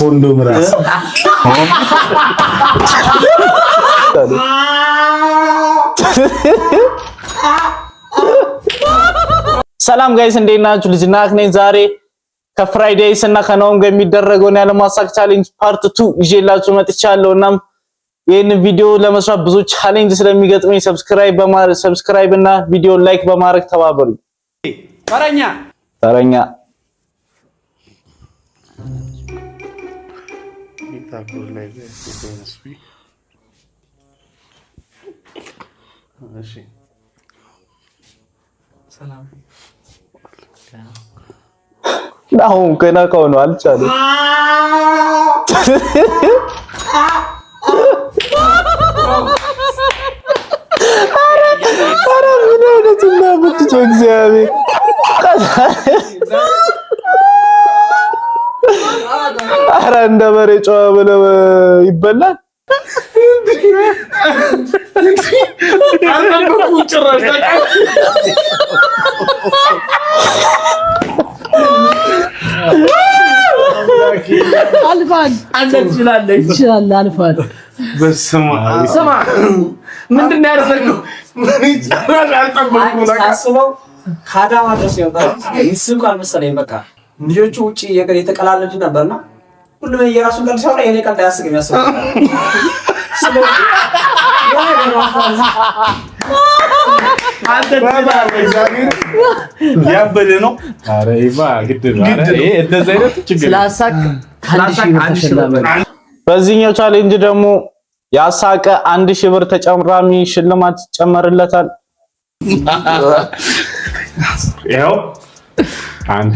ኮንዶም ራስ። ሰላም guys፣ እንዴት ናችሁ? ልጅ ናክ ነኝ። ዛሬ ከፍራይዴይስ እና ከናኦም ጋር የሚደረገውን ያለማሳቅ challenge part 2 ይዤላችሁ መጥቻለሁ። እናም ይህንን ቪዲዮ ለመስራት ብዙ challenge ስለሚገጥመኝ subscribe በማድረግ subscribe እና ቪዲዮ like በማድረግ ተባበሩ። ተረኛ። ተረኛ። አሁን ገና ከሆነ አልቻለም። ኧረ ምን አይነት እናብድ እግዚአብሔር! ኧረ እንደ በሬ ጮኸ ብለህ ይበላል። ጭራሽ። አልፋል። አንተ ትችላለህ። ትችላለህ። አልፋል። በስመ አብ። ስማ፣ ምንድን ነው ያደረገው? ጭራሽ አልጠበቅኩም። ሳስበው ከአዳማ ድረስ የመጣሁት ይስቁ አልመሰለኝም። በቃ ልጆቹ ውጭ የተቀላለዱ ነበርና ሁሉም የራሱን ቀልድ ሲያወራ የኔ ቀልድ አያስቅም ያስባል። ስለዚህ ያ ነገር አንተ ትችላለህ። እግዚአብሔር ያበደ ነው። ኧረ ይማ ግድ ነው። ኧረ ይሄ እንደዚህ አይነት ችግር ስላሳቅ 1,000 ብር ተሸለመ። በዚህኛው challenge ደግሞ ያሳቀ 1,000 ብር ተጨማሪ ሽልማት ይጨመርለታል። ይኸው አንተ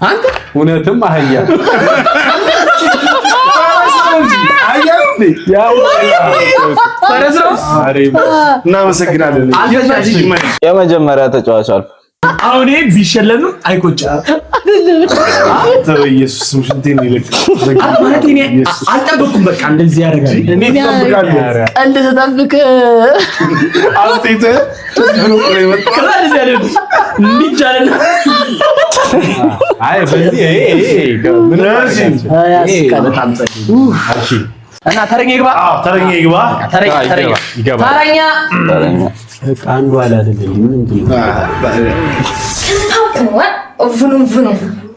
አንተ እውነትም አህያ። አህያ ነው እንዴ? ያው ፈረስ ነው። ኧረ ይማ እናመሰግናለን። የመጀመሪያ ተጫዋች አልፎ አሁን ይሄ ቢሸለምም አይቆጭም። አንተ በኢየሱስ ስም ሽንቴን ይልቅ ማለት እኔ አልጠበኩም። በቃ እንደዚህ ያደርጋል። እንዴት ትጠብቃለህ? ቀልድ ተጠብቅ። አስጤትህ ብሎ ነው የመጣው። ከዛ እንደዚህ ያደርግ እንዲቻልና አይ በዚህ ይሄ ይሄ ምንም እሺ። ያስቃል። በጣም ጸዴ። እሺ። እና ተረኛ ይግባ። አዎ፣ ተረኛ ይግባ። ተረኛ ተረኛ። ይገባል። ተረኛ። አንዱ አለ አይደል? ምንድን ነው? ብኑ ብኑ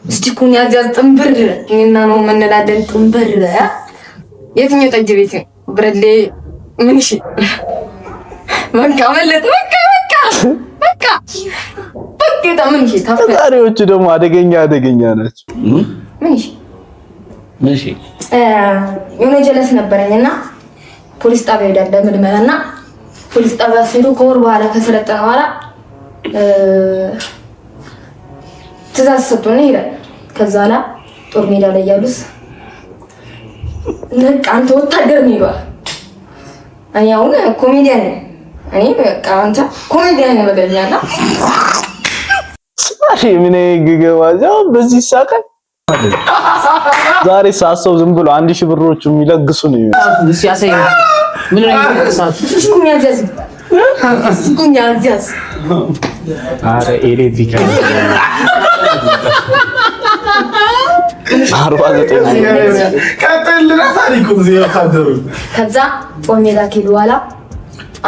እስቲኩን ያዝ ያዝ ጥንብር እኔና ነው የምንላለን። ጥንብር የትኛው ጠጅ ቤት ነው? ብረሌ ምን እሺ፣ በቃ መለጥ በቃ በቃ በቃ በቃ ምን እሺ ታፈ ዛሬዎቹ ደግሞ አደገኛ አደገኛ ናቸው። ምን እሺ ምን እሺ የሆነ ጀለስ ነበረኝና ፖሊስ ጣቢያ ሄዳለ ለምልመላ እና ፖሊስ ጣቢያ ሲሄዱ ከወር በኋላ ከሰለጠነ በኋላ ትእዛዝ ሰጡና ይሄዳል። ከዛ በኋላ ጦር ሜዳ ላይ ያሉት በቃ አንተ ወታደር ነው ይሏል። እኔ አሁን ኮሜዲያን ነኝ። እኔ በቃ አንተ ኮሜዲያን ነህ በለኛና ዛሬ ምን ግገባ ያው በዚህ ይሳቃል። ዛሬ ሳሰው ዝም ብሎ 1,000 ብሮቹ የሚለግሱ ነው የሚመስለው። እሱ ያሳይ ምን ነው የሚሰዓቱ? ስኩኝ ያዝ ስኩኝ ያዝ ያዝ ኧረ ኤሌክትሪክ 49 ቀጥልና ታሪኩ እዚህ ወታደሩ ከዛ ጦር ሜዳ ከሄዱ በኋላ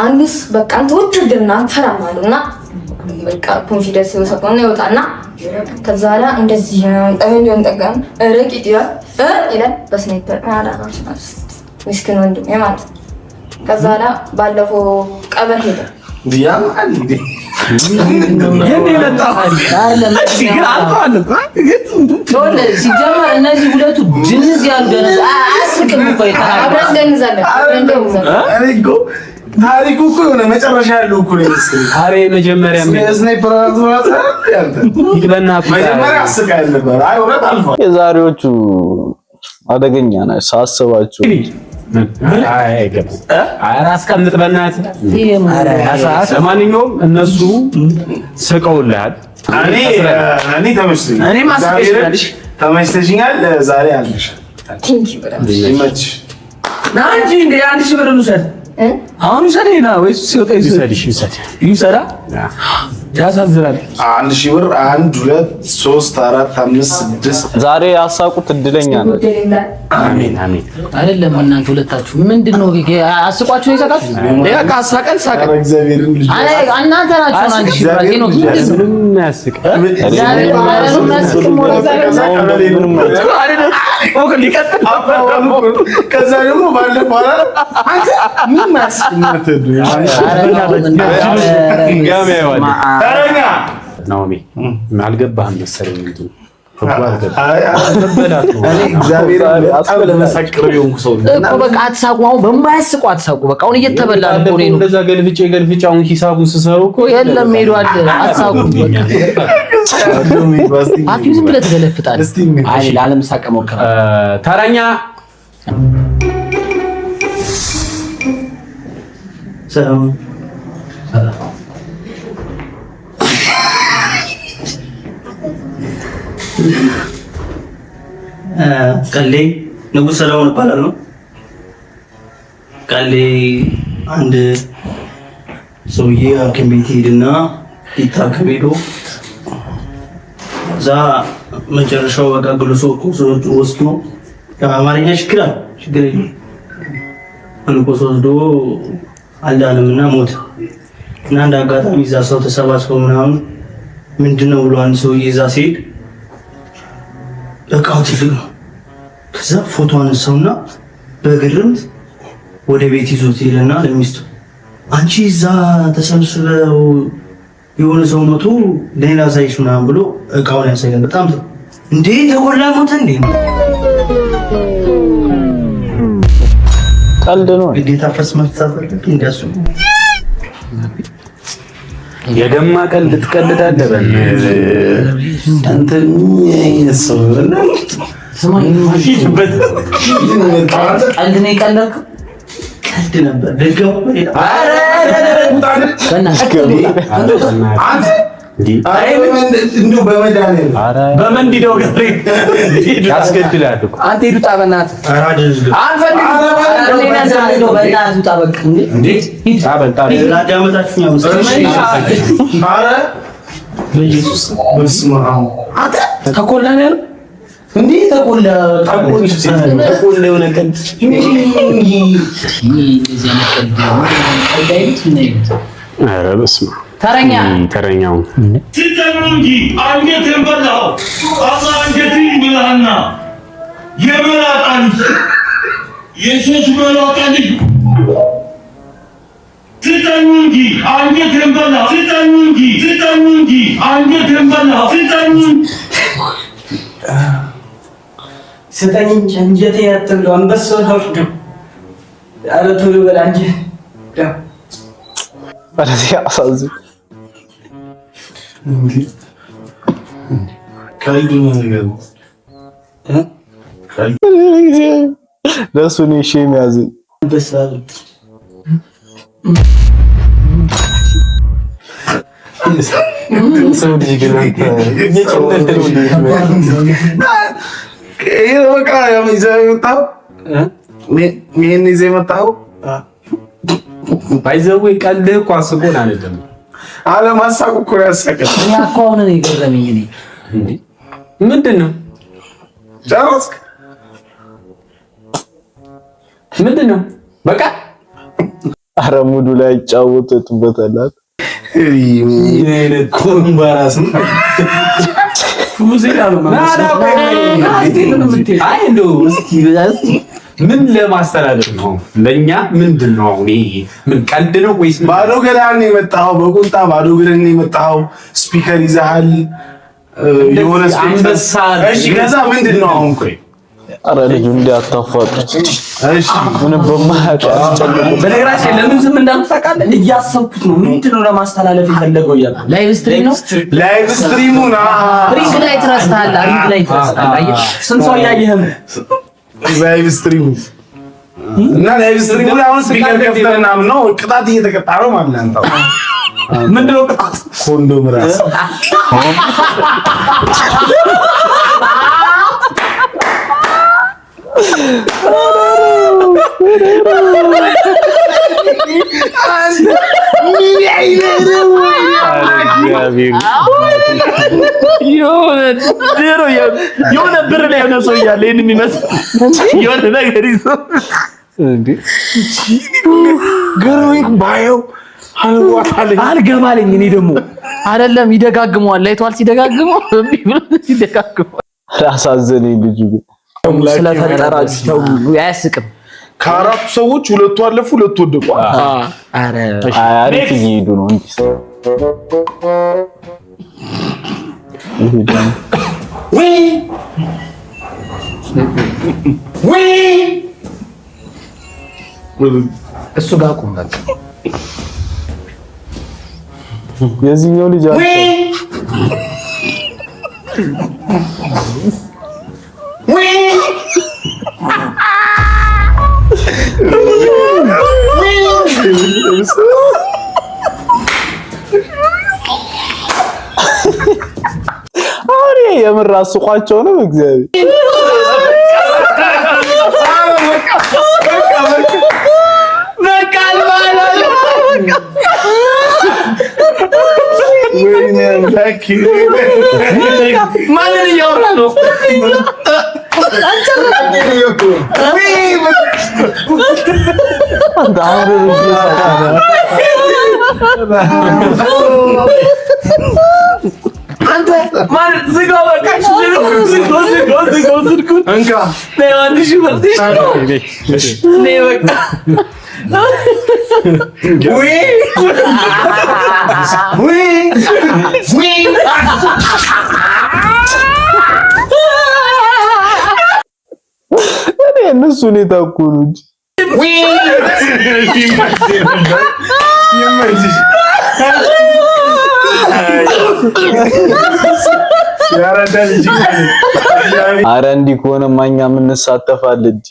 አንዱስ በቃ አንተ ወታደር ነህ አትፈራም አሉና በቃ confidence ሰጠውና ይወጣና ከዛ በኋላ እንደዚህ ጠመንጃውን ጠጋን ረቂጥ ይላል እ ይላል በ sniper ምስኪን ወንድሜ ማለት ነው። ከዛ በኋላ ባለፈው ቀበር ሄደ። ያማል እንዴ? የት የመጣው? እሺ፣ ግን አልፈዋል እኮ ይኸውልህ፣ ሲጀመር እነዚህ ሁለቱ ድንዝ ያሉ ደንዝ አያስቅም እኮ የተናገረው። አብረን እንደንዛለን አብረን እንደንዛለን። እኔ እኮ ታሪኩ እኮ የሆነ መጨረሻ ያለው እኮ ነው የመሰለኝ። ኧረ የመጀመሪያ sniper ራሱ ራሱ ያንተ ይቅበና መጀመሪያ አስቃኝ ነበር። አይ እውነት አልፏል። የዛሬዎቹ አደገኛ ናቸው ሳስባቸው። አይገባም። ኧረ አስቀምጥ በእናትህ። ይሄ ለማንኛውም እነሱ ስቀውልሃል። እኔ እኔ ተመችቶኛል። እኔም አስቀሽኛል። እሺ። ተመችተሽኛል። ዛሬ አለሽ። Thank you በጣም። ይመችሽ። ና እንጂ እንደ 1,000 ብር እንውሰድ። እ አሁን ውሰድ ና ወይስ ሲወጣ ይውሰድ? ይውሰድሽ ይውሰድ። ይውሰዳ። ያሳዝናል። 1,000 ብር 1 2 3 4 5 6 ዛሬ ያሳቁት እድለኛ ነው። አሜን አሜን። አይደለም እናንተ ሁለታችሁ ምንድን ነው አስቋችሁ ነው የሳቃችሁ? በቃ አሳቀን ሳቀን። እግዚአብሔርን ልጅ አይ እናንተ ናችሁ 1,000 ብር ሄኖክ ምንድን ነው? ምንም አያስቅ። ከዛ ደግሞ ባለፈው አንተ ምን ማስቀመጥ ተረኛ ናኦሚ አልገባህም መሰለኝ እንትኑ ህጉ አልገባህም። እግዚአብሔርን በጣም ለመሳቅ ቅርብ የሆንኩ ሰው ነኝ። እኮ በቃ አትሳቁ። አሁን በማያስቁ አትሳቁ። በቃ አሁን እየተበላ ነው እኮ ነው። እንደዛ ገልፍጬ ገልፍጬ አሁን ሂሳቡን ስሰሩ እኮ የለም ሄዷል። አትሳቁ። በቃ አፊው ዝም ብለህ ትገለፍጣለህ። አይ ላለመሳቅ እሞክራለሁ። ተረኛ ቀሌ ንጉሥ ሰለሞን እባላለሁ። ቀሌ አንድ ሰውዬ ሐኪም ቤት ሄድና ሊታከም ሄዶ እዛ መጨረሻው በቃ ግሉኮስ ወስዶ አማርኛ ችግር አለ ችግር የለም ግሉኮስ ወስዶ አልዳንም እና ሞተ። እና እንደ አጋጣሚ እዛ ሰው ተሰባስበው ምናምን ምንድነው ብሎ አንድ ሰውዬ እዛ ሲሄድ እቃው ትልቅ ነው። ከዛ ፎቶ አነሳውና በግርምት ወደ ቤት ይዞት ሄደና ለሚስቱ አንቺ እዛ ተሰብስበው የሆነ ሰው መቶ ሌላ ሳይሽ ምናምን ብሎ እቃውን ያሳያል። በጣም እንዴ ተጎላ ሞተ እንዴ ቀልድ ነው። ግዴታ ፈስ መፍታት አለብኝ እንዲያሱ የገማ ቀልድ ትቀልዳለህ። በእናትህ አንተ ምን አይነት ሰው ነህ? ቀልድ ነው የቀለድከው? ቀልድ ነበር። ደገሙ እንደው በመድኃኒዓለም በመንዲዳው ገብሬ ያስገድላል እኮ አንተ ሂድ ውጣ፣ በእናትህ አንፈልግም። እንደው በእናትህ ውጣ በቃ። እንዴ ጣበል ጣበል ላዳመጣችሁኝ አመሰግናለሁ። ኧረ በኢየሱስ በስመ አብ አንተ ተኮላ ነው ያለው። እንዴ ተቆላ ተቆላ የሆነ ቀን እንደዚህ አይነት ቀልድ ቀልድ አይሉት ምን አይሉት? ኧረ በስመ አብ ተረኛ ተረኛው ስጠኝ እንጂ አንጀቴን በላኸው። አላህ አንጀትህን ይብላህና የመላጣ ልጅ የሶስት መላጣ ልጅ ስጠኝ እንጂ አንጀቴን በላኸው። ስጠኝ እንጂ ስጠኝ እንጂ አንጀቴን በላኸው። ስጠኝ ስጠኝ እንጂ አንጀቴን አትብለው። አንበሳውን አውርደው። ኧረ ቶሎ በል አንጀ ኧረ ሲያሳዝን ቀልድ ነው ነገሩ። ለእሱ እኔ shame ያዘኝ። አንበሳ ሰው ልጅ ግን አንተ ይሄ በቃ ይዘህ የመጣኸው ይሄን ይዘህ የመጣኸው by the way ቀልድህ እኮ አስቆን አይደለም። አለማሳቅ እኮ ነው ያሳቀን። እኔ እኮ አሁን ነው የገረመኝ። እኔ ምንድን ነው ጨረስክ? ምንድን ነው በቃ ኧረ ሙዱ ላይ ይጫወቱበታል። ኮምባራስ አይ እንደው እስኪ ምን ለማስተላለፍ ነው ለእኛ ምንድን ነው አሁን ይሄ ምን ቀልድ ነው ወይስ ምን? ባዶ ገላህን ነው የመጣኸው፣ በቁምጣ ባዶ እግርህን ነው የመጣኸው። speaker ይዘሃል የሆነ speaker አንበሳ እሺ፣ ከዛ ምንድን ነው አሁን? ቆይ ኧረ ልጁ እንዲህ አታፋጡት። እሺ፣ ምንም በማያውቅ ያስጨንቁት። በነገራችን ላይ ለምን ዝም እንዳልኩ ታውቃለህ? እያሰብኩት ነው። ምንድን ነው ለማስተላለፍ የፈለገው እያልኩ live stream ነው። live stream ኡን ring light ረስተሃል። ring light ረስተሃል። አየህ ስንት ሰው እያየህ ነው? live stream ኡ እና live stream ኡ ላይ አሁን speaker ከፍተህ ምናምን ነው ቅጣት እየተቀጣ ነው ማለት ነው። አንተ አሁን ምንድን ነው ቅጣት? ኮንዶም ራስ እግዚአብሔር የሆነ ድሮ የሆነ ብር ላይ የሆነ ሰው እያለ ይሄን የሚመስል የሆነ ነገር ይዞ እንዴ ገርሞኝ ባየው አልዋጣልኝ። አልገባልኝ። እኔ ደግሞ አይደለም ይደጋግመዋል። ላይቷል ሲደጋግመው እምቢ ብሎ ሲደጋግመዋል። አሳዘነኝ ልጁ ግን። ስለፈጠራችሁ ተው፣ አያስቅም። ከአራቱ ሰዎች ሁለቱ አለፉ፣ ሁለቱ ወደቁ። ኧረ አይ አሪፍ እየሄዱ ነው እንጂ ይሄ ደግሞ እሱ ጋር ቁም በቃ። የዚህኛው ልጅ አለ። አሁን ይሄ የምር አስቋቸው ነው። እግዚአብሔር ወይኔ አምላኬ። ማንን እያወራ ነው? አንተ አሁን አንተ ማን ዝጋው፣ በቃ እሺ፣ ዝጋው፣ ዝጋው፣ ዝጋው፣ ዝጋው ስልኩን። እንካ ነይ 1000 ብር ነይ በቃ። እኔ እነሱ ሁኔታ እኮ ነው እንጂ ይመችሽ። ያራዳ ልጅ አረ እንዲህ ከሆነማ እኛም እንሳተፋለን እንጂ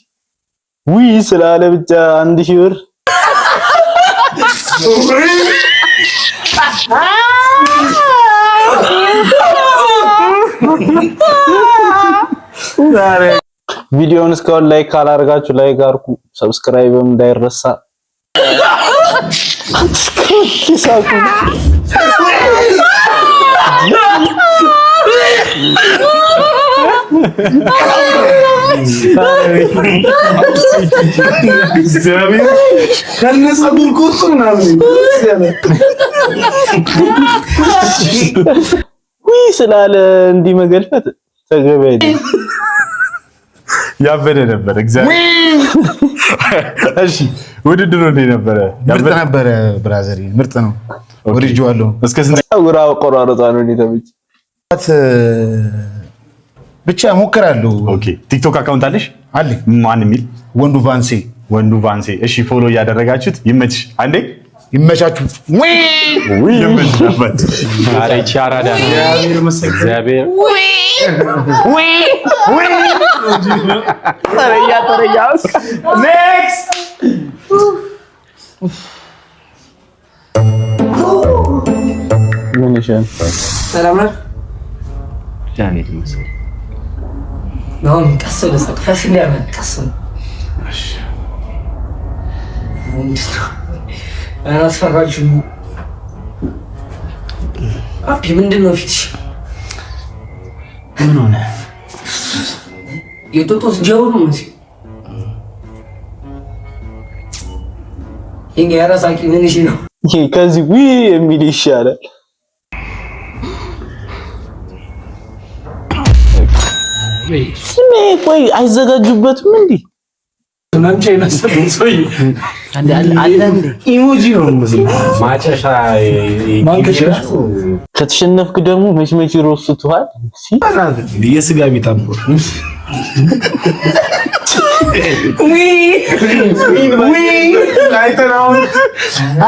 ውይ ስላለ ብቻ 1000 ብር። ቪዲዮውን እስካሁን like ካላደርጋችሁ like አድርጉ፣ subscribe ም እንዳይረሳ። ይሳቁ። እግዚአብሔር ከነ ፀጉር ቁርጡ ምናምን ውይ ስላለ እንዲህ መገልፈት ተገቢ አይደለም። ያበደ ነበር። እግዚአብሔር። እሺ ውድድሩ እንዴት ነበረ? ምርጥ ነበረ brother፣ ምርጥ ነው። ወድጄዋለሁ። እስከ ስንት ፀጉር አቆራረጧ ነው እኔ ተመቸኝ። ብቻ እሞክራለሁ። Okay፣ ቲክቶክ account አለሽ? አለኝ። ማን የሚል? ወንዱ ቫንሴ። ወንዱ ቫንሴ። እሺ follow እያደረጋችሁት ይመችሽ። አንዴ ይመቻችሁ። ይመችሽ አባት። ኧረ ይቺ አራዳ ነው። እግዚአብሔር ተረያ ተረያ። Next. ምን ይሻል? ሰላም ነህ? እግዚአብሔር ይመስገን። አሁን ቀስ ብለህ ሳቅ፣ ፈስ እንዲያመን ቀስ ብለህ። ኧረ አስፈራችሁ። አቢ ምንድን ነው ፊትሽ? ምን ሆነ? የጦጦ ዝንጀሮ ነው መሰለኝ። ይሄ የራሳቂ ምን እሺ ነው? ይሄ ከዚህ ውይ የሚል ይሻላል። ስሜ ቆይ አይዘጋጁበትም እንዴ? መምቻ የመሰለኝ ሰውዬ አለ እንዴ? Emoji ነው የሚመስለው። ማጨሻ ማንከሽከሽ። ከተሸነፍክ ደግሞ መች መች ይሮስቱሃል። የስጋ ቤት አምሮ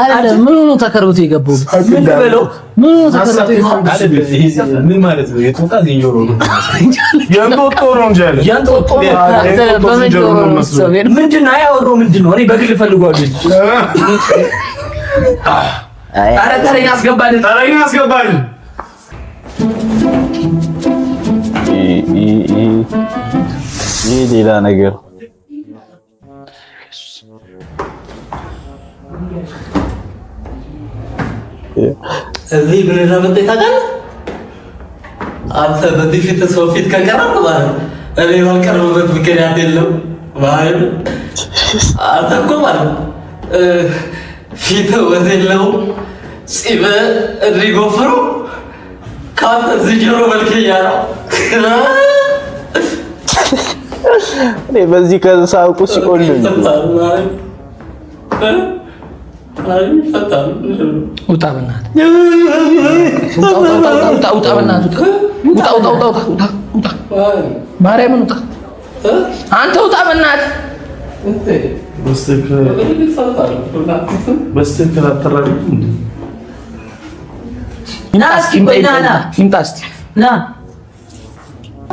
አይደለም ምን ሆኖ ተከርብቶ የገባው? ምን ልበለው? ምን ሆኖ ተከርብቶ የገባው? ምን ማለት ነው? የጦጣ ዝንጀሮ ነው። የእንጦጦ ነው እንጂ አለ። የእንጦጦ ነው። የእንጦጦ ዝንጀሮ ነው የሚመስለው። ምንድን ነው አያወራው? ምንድን ነው? እኔ በግል እፈልገዋለሁ። ኧረ ተረኛ አስገባልን። ተረኛ አስገባልን። ይህ ሌላ ነገር። እዚህ ምን እንደመጣኝ ታውቃለህ? አንተ በዚህ ፊት ሰው ፊት ከቀረብክ ማለት ነው እኔ የማልቀርብበት ምክንያት የለም። ማለት አንተ እኮ ማለት ነው ፊት ወዝ የለውም፣ ጺምህ እንዲህ ጎፍሮ ከአንተ ዝንጀሮ መልከኛ ነው። እኔ በዚህ ከሳቁ ሲኦል ነው። ውጣ በእናትህ ውጣ ውጣ ውጣ በእናትህ ውጣ ውጣ ውጣ ውጣ ውጣ ማርያምን ውጣ አንተ ውጣ በእናትህ። በስትክክል አትራግም እንዴ? ና እስኪ ቆይ ና ና ይምጣ እስኪ ና።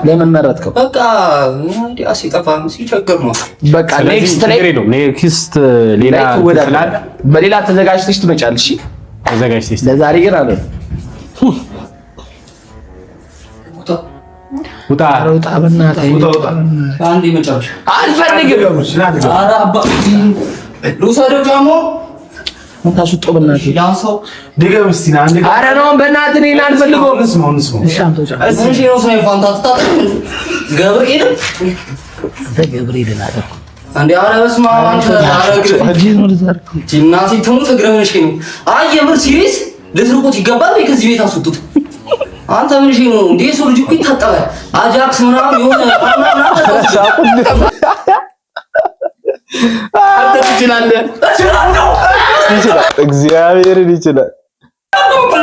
ለምን መረጥከው? በቃ እንዲያ ሲጠፋ ሲቸግር ነው። በቃ next ላይ next ሌላ ላይ ትወዳደራለህ። በሌላ ተዘጋጅተሽ ትመጫለሽ። እሺ? ተዘጋጅተሽ ለዛሬ ግን አለ ውጣ ውጣ፣ በእናትህ አንድ መጨረሻ አልፈልግም። ኧረ አባ ልውሰደው ጫማው ታስወጣው በእናትህ። ላንሳው። ድገም እስኪ ና አንድ ኧረ ነው በእናትህ እኔን አልፈልገውም። እንስማው እንስማው። እሺ አምጣው ጫማ። እሺ ነው ሰው ፋንታ አትታጠብም? ገብርኤልን አንተ ገብርኤልን አደረኩ። እንዴ ኧረ በስመ አብ አንተ ኧረ እግርህ እናቴ ትሙት እግርህን እሺ ነው። አይ የምር serious ልትርቁት ይገባል ወይ ከዚህ ቤት አስወጡት። አንተ ምን እሺ ነው እንዴ? ሰው ልጅ እኮ ይታጠባል። አጃክስ ምናምን የሆነ ምናምን አንተ ትችላለህ። እችላለሁ። ይችላል፣ እግዚአብሔርን ይችላል።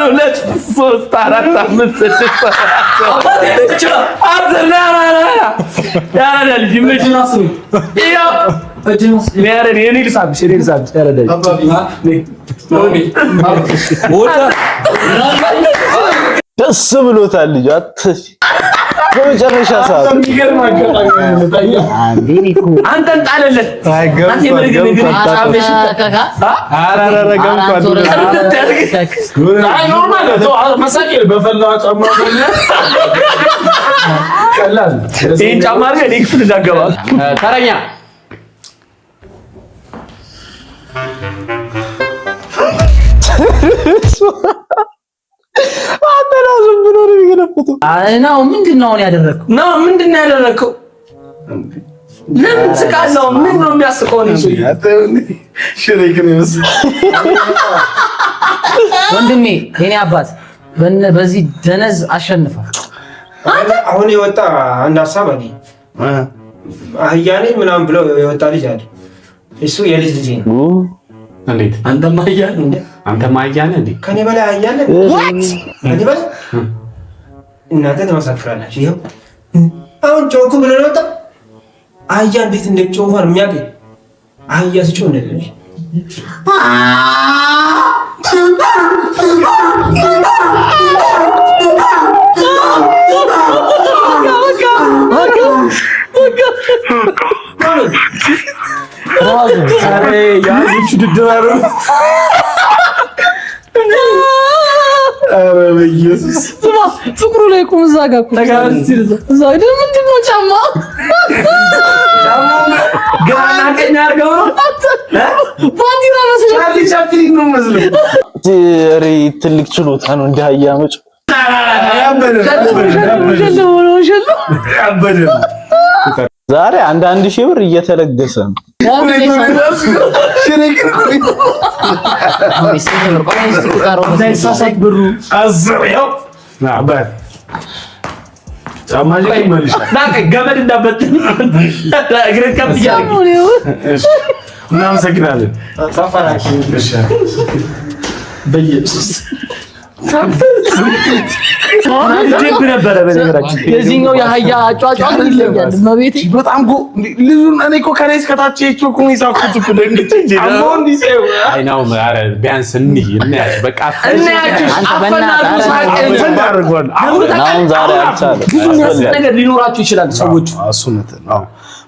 ሁለት ሶስት አራት አምስት ስድስት ሰባት አስር ና ና ና ና ያራዳ ልጅ ይመችህ። ይኸው ያረዳ የኔ ልሳብሽ የኔ ልሳብሽ ያረዳ ልጅ ደስ ብሎታል ልጁ። በመጨረሻ ሰዓት የሚገርም አጋጣሚ ነው። አንተን ጣለለት። አንተ የምር ግን እግርህ ጫማሽ ኧረ ኧረ ገብቷል። አይ normal ነው። ተው፣ መሳቅ የለም። በፈላው ጫማ ቀላል ይሄን ጫማ አድርገህ እኔ ክፍል እንዳትገባ። ተረኛ አንተ ራሱ ብሎ ነው የሚገለፍጠው። ነው ምንድን ነው አሁን ያደረግከው? ነው ምንድን ነው ያደረግከው? ለምን ትስቃለህ? ምን ነው የሚያስቀው? ነው ሽሬክን ይመስል ወንድሜ የኔ አባት በዚህ ደነዝ አሸንፋል። አሁን የወጣ አንድ ሀሳብ አለ። አህያ ነኝ ምናምን ብሎ የወጣ ልጅ አለ። እሱ የልጅ ልጅ ነው። እንዴት? አንተማ አህያ ነህ እንዴ? አንተማ አህያ ነህ እንዴ? ከኔ በላይ አህያ አለ? ከኔ በላይ እናንተ ትመሰክራላችሁ። ይኸው አሁን ጮኩ ብሎ ነው የወጣ። አህያ እንዴት እንደጮህ እንኳን የሚያውቅ አህያ ሲጮህ እንደዚህ ነው። ኧረ በኢየሱስ ስማ ፍቅሩ ላይ ቁም። እዛ ጋር ቁም። እዛ ምንድን ነው ጫማ ግራና ቀኝ አድርገው ነው ባንዲራ መስሎ ቻርሊ ቻፕሊን ነው መስለው። ኧረ ትልቅ ችሎታ ነው እንደ አህያ መጮህ። ያበደ ነው። ዛሬ አንድ ሺህ ብር እየተለገሰ ነው። እንዳይሳሳት ብሩ ገመድ እንዳበጥን እግርህን ከፍ እያደረግህ እናመሰግናለን። በኢየሱስ ጅብ ነበረ። በነገራችን የዚህኛው የአህያ አጯጯህ ይለያል። እመቤቴ በጣም እኮ ልጁን እኔ እኮ ከላይ እስከታች አይቼው እኮ ነው የሳቅሁት እኮ ደንግጬ እንጂ አሁን እንዲህ ሳየው አይ ነው፣ ኧረ ቢያንስ እንይ እናያቸው። በቃ እናያችሁ አፈናሉ ሳቅ ፈንድ አድርጓል። አሁን ዛሬ አልቻለም። ብዙ የሚያስቅ ነገር ሊኖራቸው ይችላል ሰዎቹ። እሱ እውነት ነው።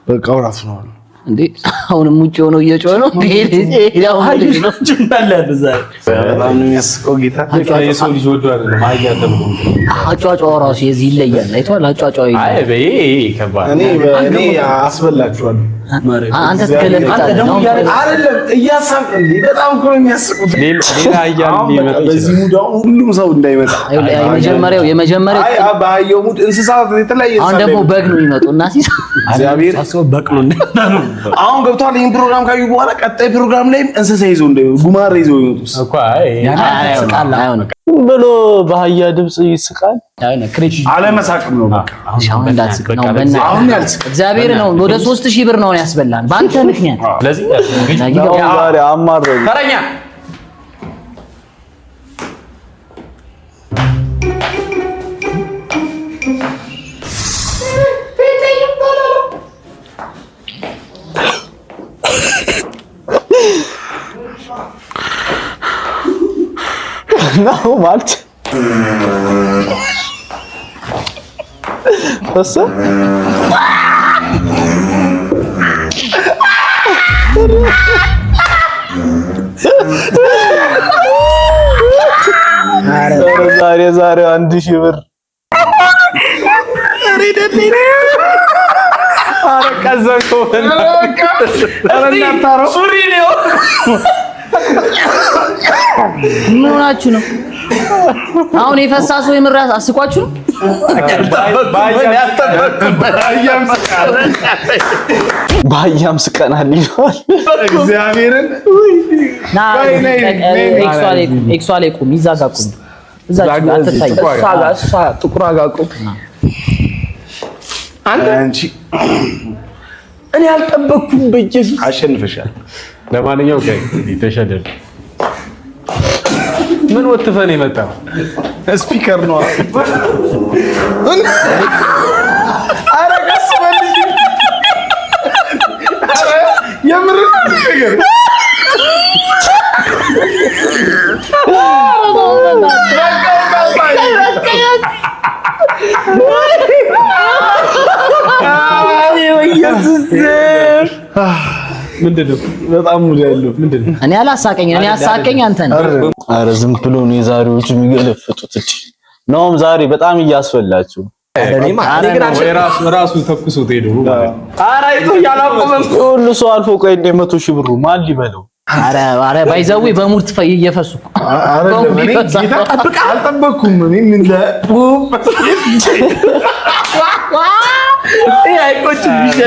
በቃ እራሱ ነው። እንዴ አሁንም ውጭ ሆኖ እየጮኸ ነው። በጣም ነው የሚያስቀው ጌታ። የሰው ልጅ ወዶ አይደለም አህያ ተብሎ አጯጯሁ ራሱ የዚህ ይለያል። አይተኸዋል? አጯጯሁ አይ በይ ከባድ እኔ እኔ አስበላችኋለሁ። አንተ ትገለፍጣለህ። አይደለም እያሳቅ እንዴ በጣም እኮ ነው የሚያስቁት። ሌላ አህያ አሁን በቃ ሊመጣ በዚህ ይችላል። mood አሁን ሁሉም ሰው እንዳይመጣ የመጀመሪያው የመጀመሪያው አይ በአህያው mood እንስሳት የተለያየ አሁን እንስሳ ደግሞ እንዳይመጣ። በግ ነው የሚመጡ እና ሲሳ እግዚአብሔር ሳስበው በቅሎ እንዳይመጣ ነው። አሁን ገብቷል። ይህን ፕሮግራም ካዩ በኋላ ቀጣይ ፕሮግራም ላይም እንስሳ ይዘው እንዳይመጡ ጉማሬ ይዘው ይመጡስ እኮ አይ አይሆንም ብሎ በአህያ ድምፅ ይስቃል። አይሆንም። ክሬሽ አለመሳቅም ነው በቃ። አሁን እንዳትስቅ ነው አሁን ያልስቅ እግዚአብሔር ነው ወደ 3000 ብር ነው ያስበላን በአንተ ምክንያት። ስለዚህ ዛሬ አማረሩ። ተረኛ ነው ማለት እሱ ዛሬ ዛሬ 1000 ብር ሱሪ ነው። ምን ሆናችሁ ነው አሁን? የፈሳ ሰው የምር አስቋችሁ ነው? በአህያም ስቀናል ይለዋል። እግዚአብሔርን ና ኤክሷ ላይ ቁም፣ እዛ ጋር ቁም፣ እዛ ጋር አትታይም። እሷ ጋር እሷ ጥቁሯ ጋር ቁም። አንተ አንቺ እኔ አልጠበቅኩም። በኢየሱስ አሸንፈሻል። ለማንኛውም ተሸደድ ምን ወትፈን የመጣው speaker ነው። ኧረ ቀስ በል እንጂ። ኧረ የምር ነገር ምንድን ነው? በጣም mood ያለው ምንድን ነው? እኔ አላሳቀኝ፣ እኔ አሳቀኝ አንተ ነህ። አረ ዝም ብሎ ነው የዛሬዎቹ የሚገለፍጡት። እቺ ነውም ዛሬ በጣም እያስፈላችሁ ወይ ራሱ ተኩሶት ሄዶ ማለት ነው። ኧረ ይዞ እያላቆመም ሁሉ ሰው አልፎ ቆይ እንደ 100,000 ብሩ ማን ሊበለው? አረ አረ by the way በ mood እየፈሱ እኮ አይደለም በ mood እኔ ይፈሳሉ። ጌታ አልጠበቅኩም። እኔ ምን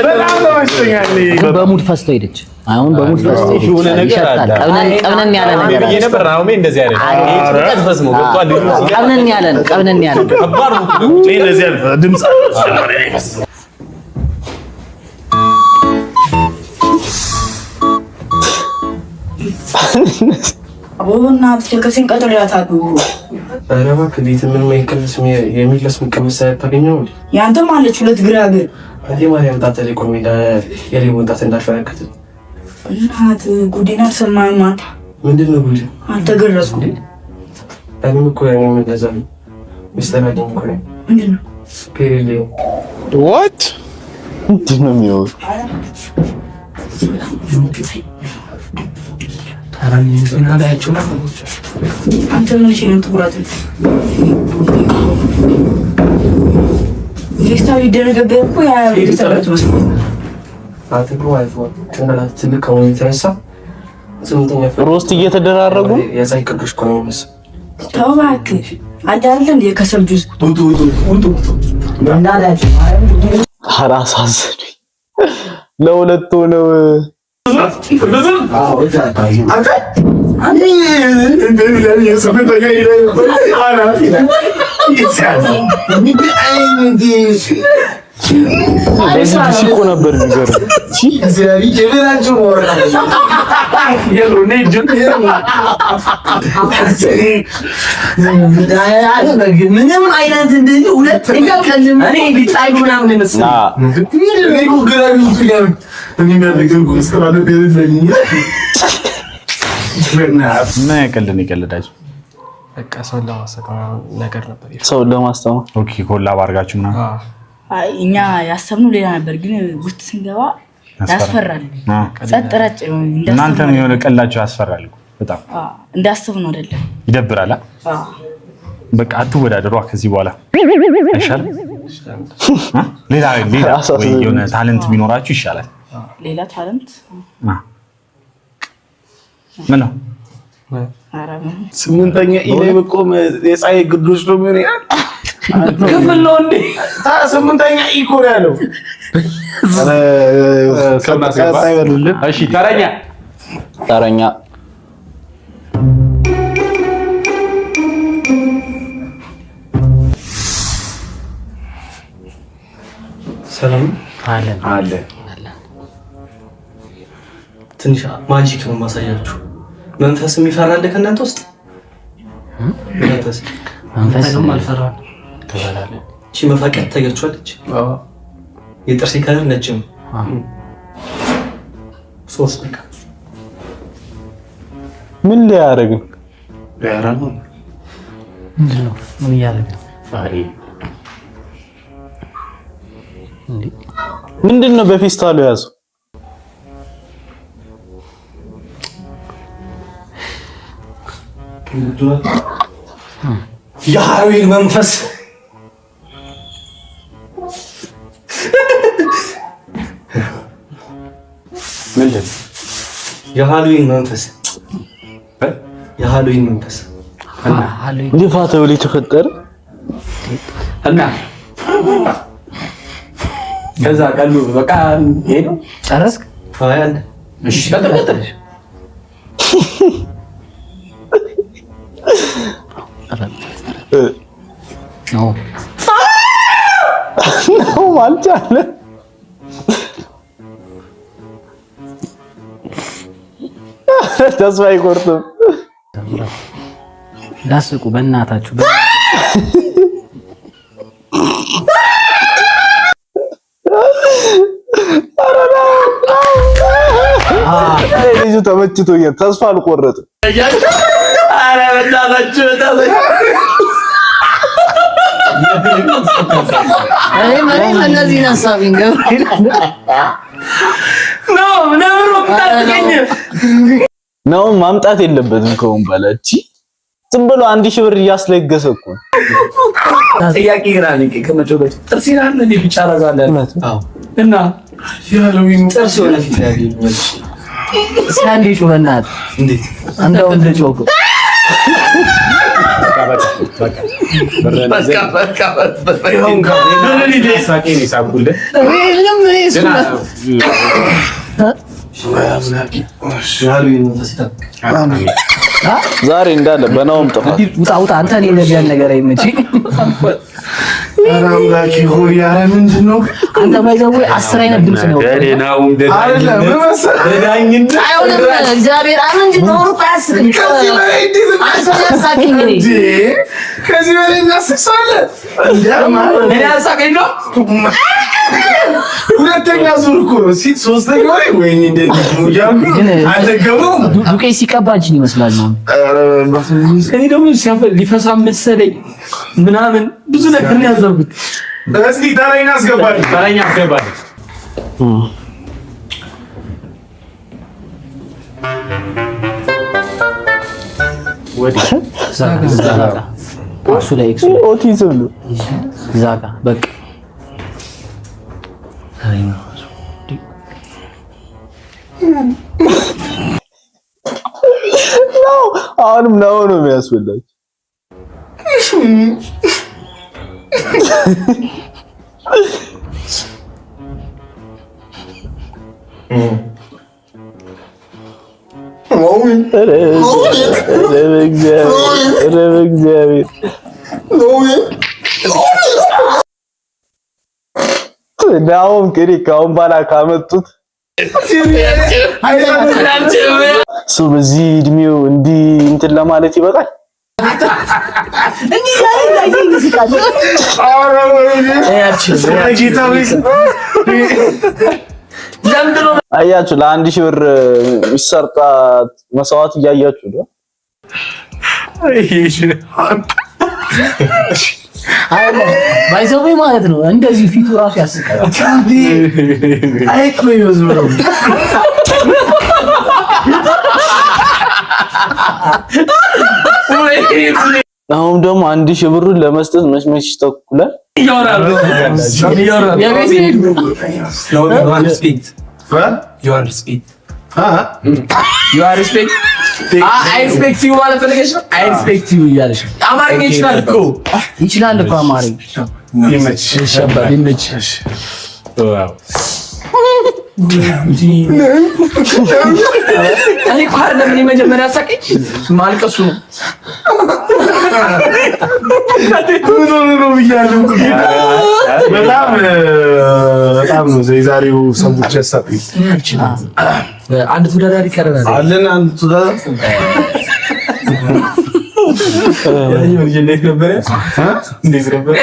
በጣም ተመችቶኛል። ግን በ mood ፈስቶ ሄደች። አሁን በ mood ፈስቶ ሄደች። የሆነ ነገር ይሸታል። አለ። ቀብነን ቀብነን ያለ ነገር ብዬ አለ። ነበር። ናኦሚ እንደዚህ አይደለም። ይሄ ጭንቀት ፈስሞ ገብቷል። ልጁ ቀብነን ያለ ነው። ቀብነን ያለ ነው። ከባድ ነው። እኔ እንደዚህ አልፈ ድምፅ ኧረ እባክህ ቤት ምን የማይቀመስ የሚለስ የሚቀመስ አታገኘውም እንዴ? ያንተም አለች ሁለት ግራግር አንዴ ማርያም ጣት ላይ ቆሜ የሌቦን ጣት እንዳፈነከተ እናት ጉዴን አልሰማህም አንተ። ምንድን ነው ጉድ? አልተገረዝኩም። እኔም እኮ እኔም እንደዛ ነው። ሚስጥር አለኝ እኮ እኔ። ምንድን ነው? period ላይ ምንድን ነው የሚሆነው? አንተ ምን እሺ ነው ትኩራት ፌስታል ይደረገብህ እኮ ያ የተሰራች መስሎ አንተ እኮ ማለት ነው ጭንቅላት ትልቅ ከመሆኑ የተነሳ ስምንተኛ ክፍል roast እየተደራረጉ የፀሐይ ቅዱስ እኮ ነው የሚመስለው። ተው እባክህ። አንተ አይደል እንደ የከሰል ጁስ ኧረ አሳዘኑኝ። ለሁለት ሆነው በዚህ ሲቆ ነበር የሚገርም። ምንም አይነት እንደዚህ ሁለተኛ ቀልም እኔ ሊጣሉ ምናምን የመሰለኝ ምን ያቀልድ ነው የቀለዳችሁ? በቃ ሰውን ለማሳቅ ምናምን ነገር ነበር። ሰውን ለማስተማር okay collab አድርጋችሁ ምናምን አይ እኛ ያሰብነው ሌላ ነበር፣ ግን ውስጥ ስንገባ ያስፈራል። ጸጥ ረጭ ነው። እናንተም የሆነ ቀላችሁ ያስፈራል እኮ በጣም። እንዳስብ ነው አይደለም? ይደብራል። በቃ አትወዳደሯ ከዚህ በኋላ አይሻልም? ሌላ ሌላ ወይ የሆነ talent ቢኖራችሁ ይሻላል። ሌላ talent ምን ነው? ስምንተኛ E ላይ በቆመ የፀሐይ ግዶች ነው የሚሆነው። ክፍል ነው እንዴ? ስምንተኛ E እኮ ነው ያለው። እሺ ተረኛ ተረኛ ሰላም አለን አለን። ትንሽ magic ነው የማሳያችሁ። መንፈስ የሚፈራ አለ ከእናንተ ውስጥ? መንፈስ መንፈስ አልፈራም። ትበላለህ። እቺ መፋቂያ ትታያችኋለች። የጥርሴ color ነጭ ነው። ሶስት ደቂቃ ምን ሊያደርግ ነው? ምንድን ነው? ምን እያደረገ ነው? ምንድን ነው በፌስታሉ የያዘው? የሃሎዊን መንፈስ ምንድን የሃሎዊን መንፈስ የሃሎዊን መንፈስ ልፋ ተብሎ የተፈጠረ እና ከዛ ቀሉ በቃ ይሄ ነው። ጨረስክ? አይ አለ። እሺ ቀጥል ቀጥል። ነው ነው አልቻለም። ተስፋ አይቆርጥም። ዳስቁ በእናታችሁ። ልጁ ተመችቶኛል። ተስፋ አልቆረጥም። ኧረ በእናታችሁ እኔም እነዚህን ሀሳቤን ገብርኤል ነው ማምጣት የለበትም። ከሆን በኋላ እቺ ዝም ብሎ 1000 ብር እያስለገሰ እኮ ነው። ጥያቄ ግራ ነኝ። ከመጮህ በፊት ጥርሴን አለ እንዴ ብቻ አደርጋለሁ። አዎ እና ጥርስ የሆነ ፊት ላይ ያገኘኛል። እስኪ አንዴ ጩህ በእናትህ። እንዴት እንደው እንደ ጮህኩ ዛሬ እንዳለ በናውም ጥፋት ውጣ ውጣ። አንተ እኔ እንደዚህ ያለ ነገር አይመችኝ። ኧረ አምላኬ ሆይ፣ ኧረ ምንድን ነው አንተ ባይዘው 10 አይነት ድምፅ ነው አይደለም ምን መሰለህ አይሆንም። እግዚአብሔር ምንድን ነው ሩቅ አያስቅም። ከዚህ በላይ እንዴት አንተ ያሳቀኝ እኔ እንዴ? ከዚህ በላይ የሚያስቅ ሰው አለ? እኔ አሳቀኝ ነው። ሁለተኛ ዙር እኮ ነው ሲል ሶስተኛ ላይ ወይኔ እንዴት ነው እያልኩ አልደገመውም። ዱቄት ሲቀባ አንቺን ይመስላል ነው። እኔ ደግሞ ሊፈሳ መሰለኝ ምናምን ብዙ ነገር ነው ያዘብኩት። እስኪ ተረኛ አስገባልኝ፣ ተረኛ አስገባልኝ። እሱ ላይ ኤክሱ ላይ ኦቲዝም ነው። እዛ ጋ በቃ ነው አሁንም ነው ነው የሚያስበላችሁ። ኧረ በእግዚአብሔር ናሆም እንግዲህ ከአሁን በኋላ ካመጡት እሱ በዚህ እድሜው እንዲህ እንትን ለማለት ይበቃል። አያችሁ፣ ለ1000 ብር የሚሰርጣ መስዋዕት እያያችሁ ነው። By the way ማለት ነው፣ እንደዚህ ፊቱ ራሱ ያስቃል። አይጥ ነው የሚመስለው። አሁን ደግሞ 1,000 ብሩን ለመስጠት መች መች ይተኩላል። የቤት ሄዱ። You are respect. You are respect. I respect you ማለት ፈልገሽ ነው። I respect you እያለሽ ነው። አማርኛ ይችላል እኮ። ይችላል እኮ አማርኛ። ይመችሽ። ይመችሽ። እኔ እኮ አይደለም፣ እኔ መጀመሪያ ያሳቀኝ ማልቀሱ ነው። ምን ሆኖ ነው ብያለሁ እኮ ጌታ። በጣም በጣም ነው የዛሬው ሰዎች ያሳቁኝ። አንድ ተወዳዳሪ ቀረናል። አለን አንድ ተወዳዳሪ። እንዴት ነበረ? እንዴት ነበር?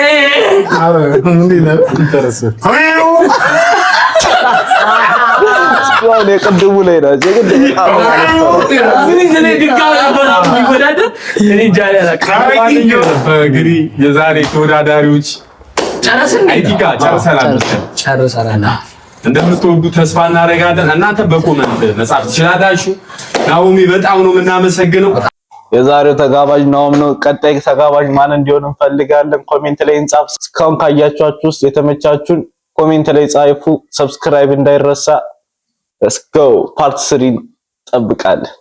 እንዴት ነበር? አሁን የቅድሙ ላይ ናቸው። የቅድሙ እኔ ድጋሚ ነበር የሚወዳደር፣ እኔ እንጃ አላውቅም። እንግዲህ የዛሬ ተወዳዳሪዎች ጨረስን? I think ጨርሰናል መሰለኝ። ጨርሰናል። እንደምትወዱ ተስፋ እናደርጋለን። እናንተ በ comment መጻፍ ትችላላችሁ። ናኦሚ በጣም ነው የምናመሰግነው። የዛሬው ተጋባዥ ናኦም ነው። ቀጣይ ተጋባዥ ማን እንዲሆን እንፈልጋለን? Comment ላይ እንጻፍ። እስካሁን ካያችኋችሁ ውስጥ የተመቻችሁን comment ላይ ጻፉ። Subscribe እንዳይረሳ። Let's go፣ part 3 እንጠብቃለን።